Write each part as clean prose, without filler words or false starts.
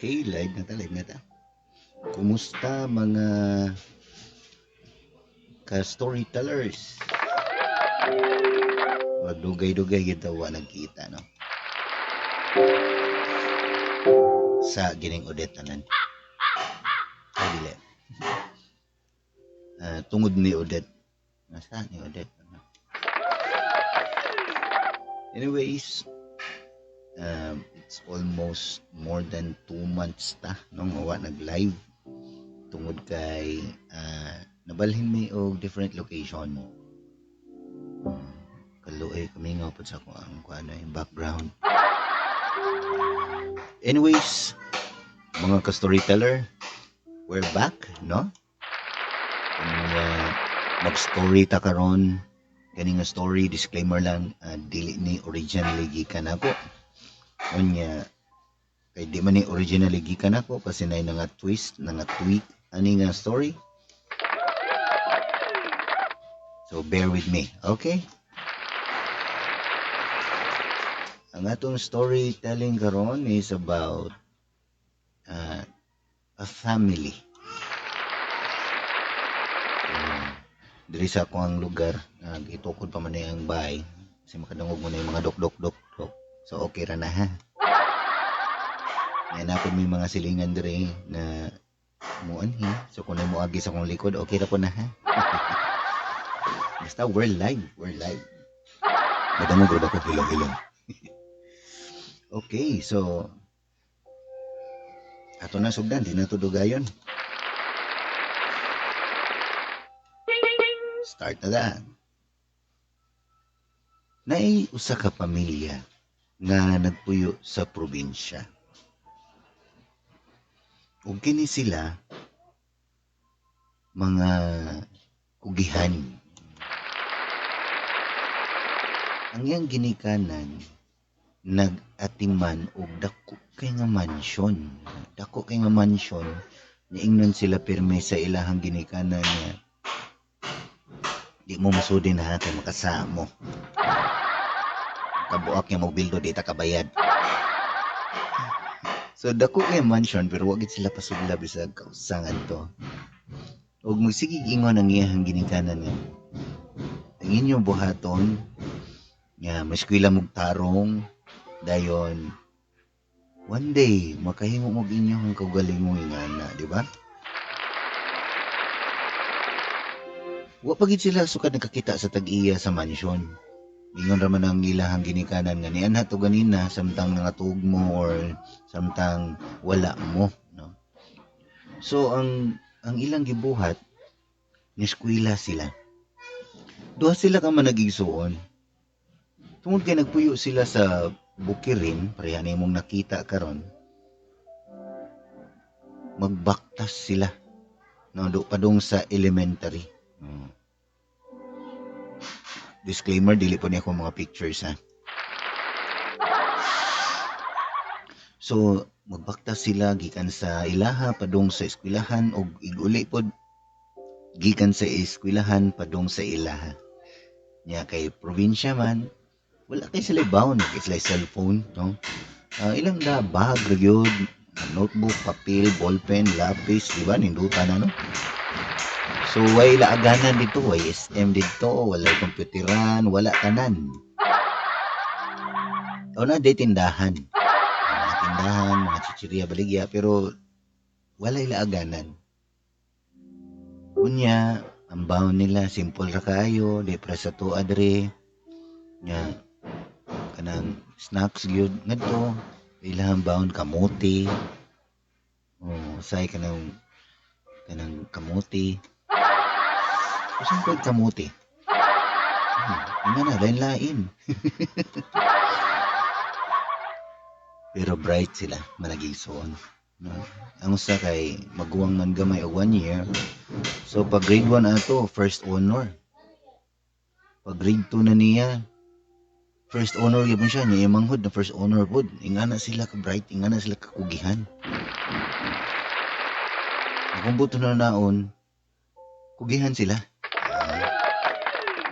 Okay, live na ta, live na ta. Kumusta mga ka-storytellers? Magdugay-dugay kita wa nagkita, no? Sa gining Odette tanan. Ay, dili. Tungod ni Odette. Nasa ni Odette? Anyways, it's almost more than 2 months ta no nga wa nag-live tungod kay nabalhin mi og different location. Kaluoy kami nga pud sa ako ang kuan yung background. Anyways, mga ka-storyteller, we're back, no? Kung mag-story ta karon, kani nga story, disclaimer lang, dili ni originally gikan ako. Unya, kay di man ni originally gikan ako kasi nay nga twist, nga tweak ani nga story. So bear with me, okay? Ang atong storytelling karon is about a family. Diri sa akong lugar, itukod pa man ni ang bahay kasi makadungog mo na yung mga dok dok dok dok. So okay ra na ha. Nga na may mga silingan diri na muanhi. So kung mo agi sa akong likod, okay ra po na ha. Basta we're live, we're live. Madungog ra ba ko hilong-hilong? Okay, so ato na sugdan, di na to dugayon. Start na daan. Naay usa ka pamilya nga nagpuyo sa probinsya. Ug kini sila mga kugihan. Ang iyang ginikanan nag-atiman og dako kay nga mansion. Dako kay nga mansion. Niingnon sila pirmi sa ilahang ginikanan nga di mo masudin ha kay makasamo. Kabuak nga mogbildo di ta kabayad. So dako kay mansion pero wa gid sila pasudla bisag kausangan to. Ug magsigig ingon ang iyahang ginikanan nga ang inyong buhaton nga maeskwela mog tarong dayon one day makahimo mo inyong kaugalingong ingana, di ba? Wa pa gid sila sukad nakakita sa tag-iya sa mansion. Ingon ra man ang ilahang ginikanan nga nianha to ganina samtang nangatuog mo or samtang wala mo, no? So ang ilang gibuhat, niskwela sila. Duha sila ka man nagigsuon. Tungod kay nagpuyo sila sa bukirin, pareha na imong nakita karon. Magbaktas sila. No, do padung sa elementary. Disclaimer, dili po niya akong mga pictures ha. So, magbaktas sila gikan sa ilaha padung sa eskwelahan og iguli pod gikan sa eskwelahan padung sa ilaha. Nya kay probinsya man, wala kay sila bound, kay sila cellphone, no? Ilang da bag ra gyud, notebook, papel, ballpen, lapis, di ba? Ninduta na, no? So, way laaganan dito, way SM dito, walay komputeran, wala tanan. O na, di tindahan. Mga tindahan, mga chichirya, baligya, pero walay laaganan. Unya, ang baon nila, simple ra kaayo, di pra sa tuwa diri. Nya, kanang snacks gyud ngadto, ilahang baon kamote. O, say kanang kamote. Usan ko'y kamote? Nga na, lain-lain. Pero bright sila, managigsoon. No? Ang usa kay maguwang man gamay og 1 year. So pag grade 1 ato, first honor. Pag grade 2 na niya, first honor gyud siya, niya manghod na first honor pod. Ingana sila ka bright, ingana sila ka kugihan. Kung buto na naon, kugihan sila.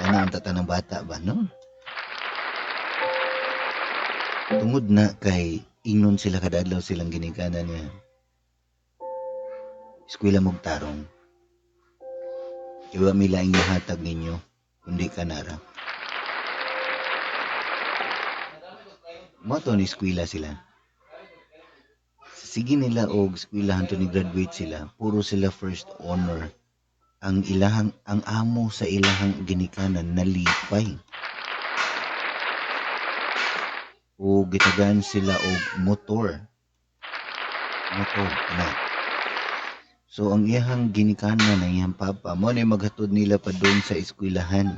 Yan ang tata ng bata ba, no? Tungod na kay Ingnon sila kada adlaw silang ginikanan niya, "Eskwela mog tarong. Iwa mi laing mahatag ninyo, kundi kanara." Mo to ni eskwela sila. Sige nila og eskwela hantod ni graduate sila, puro sila first honor. Ang amo sa ilahang ginikanan nalipay. O gitagaan sila og motor. Motor na. So ang iyahang ginikanan, ang iyang papa, mo na maghatod nila padung sa eskwelahan.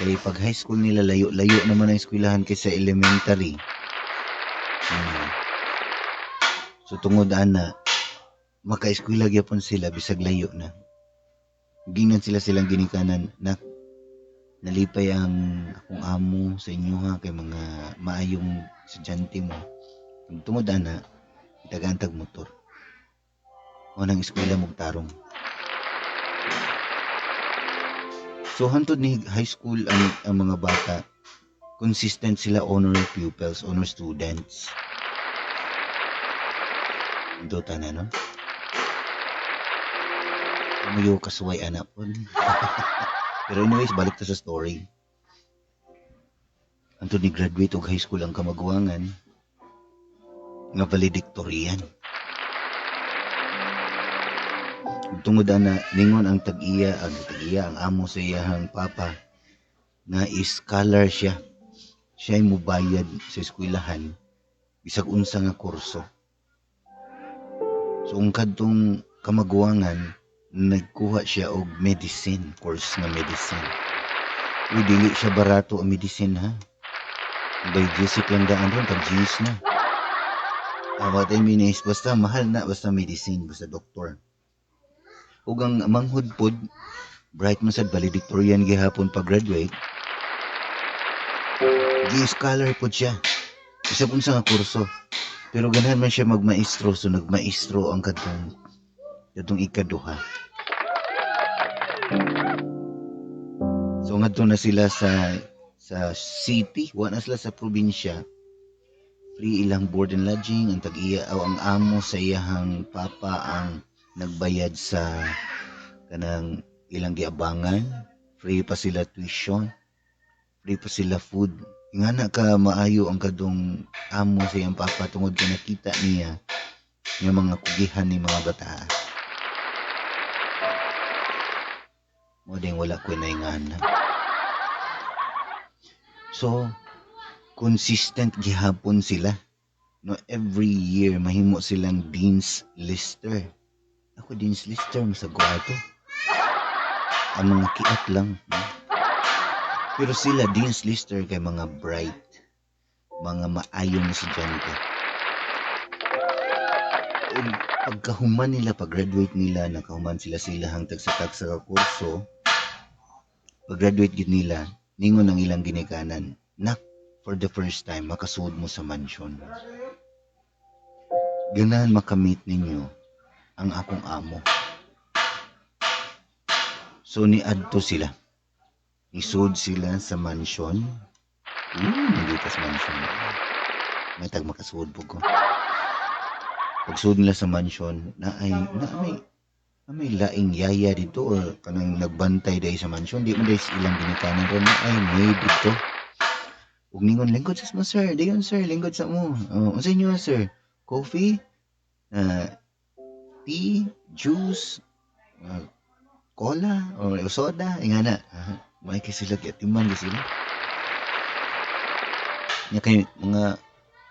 Kay pag high school nila, layo-layo naman ang eskwelahan kaysa elementary. So tungod ana, maka-eskwela gyapon sila bisag layo na. Ginan sila silang ginikanan na, "Nalipay ang akong amo sa inyo ha, kay mga maayong estudyante mo. Tungod ana, itagaan tag motor." O nang eskwela mog tarong. So hantod ni high school ang mga bata, consistent sila honor pupils, honor students. Dota na, no? Mayo kasuway anak po. Pero anyways, balik ta sa story. Hantod ni graduate og high school ang kamaguwangan nga valedictorian. Tungod ana, ningon ang tag-iya, ang tag-iya, ang amo sa iyahang papa nga scholar siya. Siya ay mubayad sa eskwelahan bisag unsa nga kurso. So ang kadtong kamaguwangan, nagkuha siya og medicine, course nga medicine. Uy, dili siya barato ang medicine ha. Biogesic lang daan ron, tag G's na. What I mean is, basta mahal na, basta medicine, basta doktor. Ug ang manghud pod, bright man sad, valedictorian gihapon pag-graduate, gi-scholar pod siya. Isa pun sa nga kurso. Pero ganahan man siya magmaestro, so nagmaestro ang kadtong ikaduha. So ngadto na sila sa city, wa na sila sa probinsya. Free ilang board and lodging, ang tag-iya o ang amo sa iyahang papa ang nagbayad sa kanang ilang giabangan. Free pa sila tuition, free pa sila food. Ingana ka maayo ang kadong amo sa iyang papa tungod kay nakita niya nga mga kugihan ni mga bata. Mo ding wala ko'y naingana. So, consistent gihapon sila. No, every year mahimo silang Dean's Lister. Ako Dean's Lister masagwa ato. Ang mga kiat lang. No? Pero sila Dean's Lister kay mga bright, mga maayong estudyante. Ug pagkahuman nila, pag-graduate nila, nakahuman sila silahang tagsa-tagsa ka kurso, pag-graduate gid nila, ningon ang ilang ginikanan, "Nak, for the first time, makasuod mo sa mansion. Ganahan makamit ninyo ang akong amo." So niadto sila. Nisud sila sa mansion. Nandito sa mansion. May tag makasuod po ko. Pagsud nila sa mansion, na may laing yaya dito or kanang nagbantay dahil sa mansion. Di man dahil ilang ginikanan ron na ay may dito. Ug ningon, "Lingkod sa mo, sir. Dayon, sir, lingkod sa mo. Oh, unsa inyo, sir? Coffee? Tea? Juice? Cola? Or soda?" Ingana. May kay sila, giatiman kay sila. Nya kay mga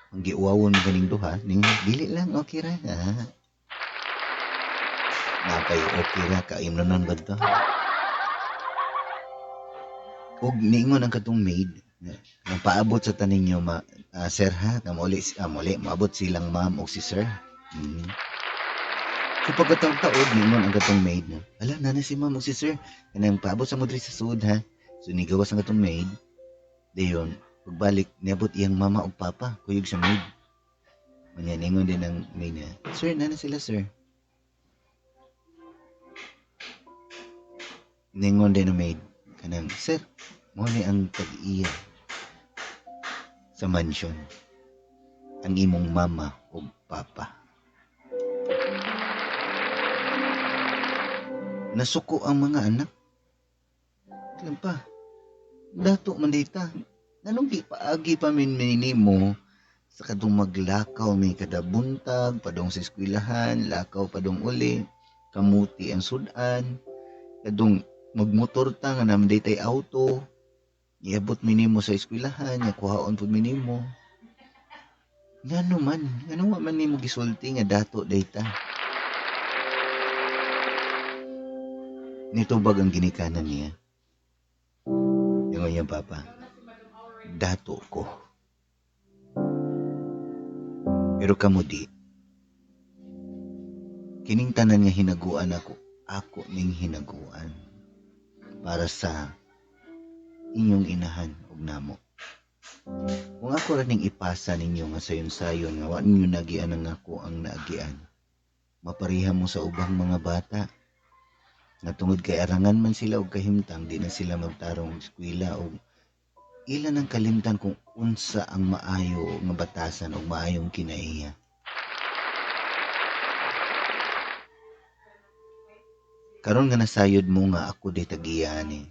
ang giuwawon mo ganing duha, ning dili lang, okay ra. Napay okay ra, kaimnonon ba to? Ug niingon ang katong maid, nang paabot sa tanin nyo, ma, sir ha, nga mauli, mauli, maabot silang ma'am o si sir. So pagkataog-taog, niingon ang katong maid na, "Ala, nana si ma'am o si sir, kanang paabot sa mo diri sa sud ha." So nigawas ang katong maid, dayon, pagbalik, niabot iyang mama o papa, kuyog sa maid. Unya, ningon din ang maid niya, "Sir, nana sila, sir." Ningon din ang maid, kanang, "Sir, mo ni ang tag-iya sa mansion, ang imong mama ug papa. Nasuko ang mga anak. Alam pa, dato man dita. Nganong di paagi pa min nimo sa kadtong maglakaw mi kada buntag padung sa eskwelahan, lakaw padung uli, kamuti ang sud-an, kadtong magmotor ta nga naa man tay auto, iabot mi nimo sa eskwelahan, nya kuhaon pud mi nimo. Ngano man, ngano wa man nimo gisulti nga dato dayta? Nitubag ang ginikanan niya. Ingon niyang papa, "Dato ko. Pero kamo di. Kining tanan nga hinaguan ako, ako ning hinaguan para sa inyong inahan ug namo. Kung ako ra ning ipasa ninyo nga sayon-sayon nga wa ninyo naagian ang ako ang naagian, mapareha mo sa ubang mga bata nga tungod kay arangan man sila og kahimtang, di na sila magtarong og eskwela og ila nang kalimtan kung unsa ang maayo nga batasan og maayong kinaiya. Karon nga nasayod mo nga ako di tagiya ani,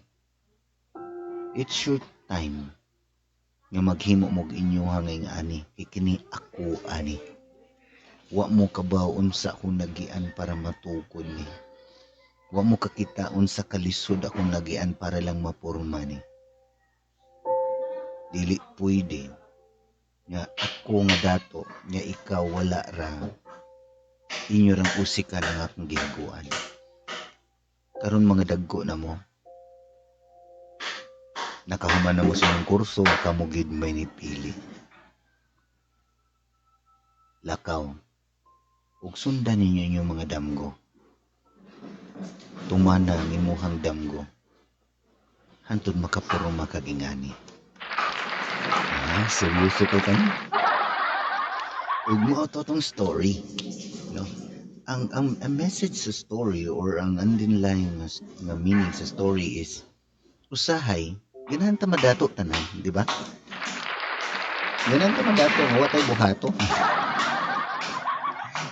it's your time nga maghimo mo og inyoha nga ani, kay kini ako ani. Wa mo kabaw unsa akong nagian para matukod ni. Wa mo kakita unsa kalisod akong nagian para lang mapurma ni. Dili pwede nga ako nga dato nga ikaw wala ra, inyo rang usikan ang akong ginaguan. Karon mga dagko na mo, nakahuman na mo sa inyong kurso, kamo gid may nipili. Lakaw ug sundan ninyo inyong mga damgo. Tumana ang imuhang damgo hantod makapurma kag ingani." Ah, seryoso kay kani. Ug mao to tong story, no? Ang message sa story or ang underlying nga meaning sa story is usahay ganahan ta madato tanan, di ba? Ganahan ta madato nga wa tay buhaton.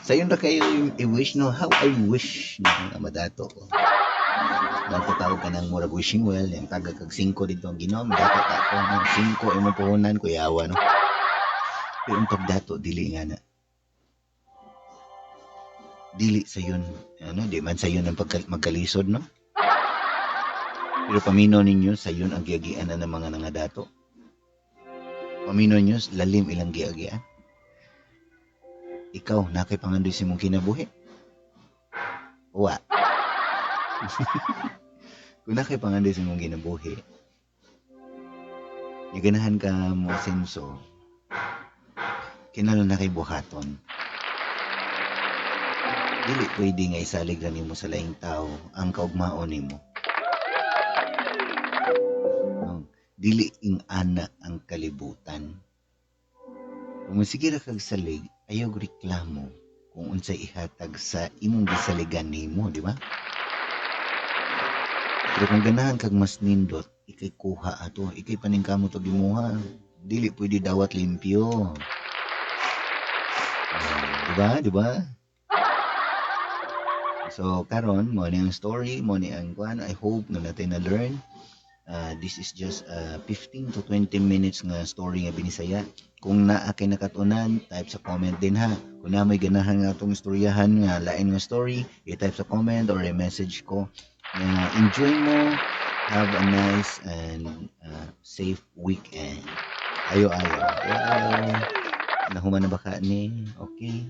Sayon ra kayo i-wish, no? How I wish, no, nga madato ko. Nagpatawag ka ng murag wishing well, yung taga kag 5 dito ang Ginoo, madato ta ako ng 5 imong puhunan, kuyawa, no? Pero ang pagdato, dili nga na. Dili sayon, ano, di man sayon ang magkalisod, no? Pero paminaw ninyo, sayon ang giagian na ng mga nangadato. Paminaw ninyo, lalim ilang giagian. Ikaw, nakay pangandoy sa imong kinabuhi? Wa. Kung nakay pangandoy sa imong kinabuhi, ganahan ka mo asenso, kinahanglan na kay buhaton. Dili pwede nga isalig ra nimo sa laing tao ang kaugmaon nimo. No, dili ing ana ang kalibutan. Kung sige ra kag salig, ayaw reklamo kung unsay ihatag sa imong gisaligan nimo, di ba? Pero kung ganahan kag mas nindot, ikay kuha ato, ikay paningkamot og imuha. Dili pwede dawat limpyo. Di ba? Di ba? So karon mo ni ang story, mo ni ang kuan. I hope nga natay na learn. This is just 15 to 20 minutes nga story nga binisaya. Kung naa kay nakatunan, type sa comment din ha. Kung naa may ganahan nga atong istoryahan nga lain nga story, i-type sa comment or i-message ko. Nga enjoy mo, have a nice and safe weekend. Ayo ayo. Ayo, ayo. Nahuman na ba ka ni? Okay.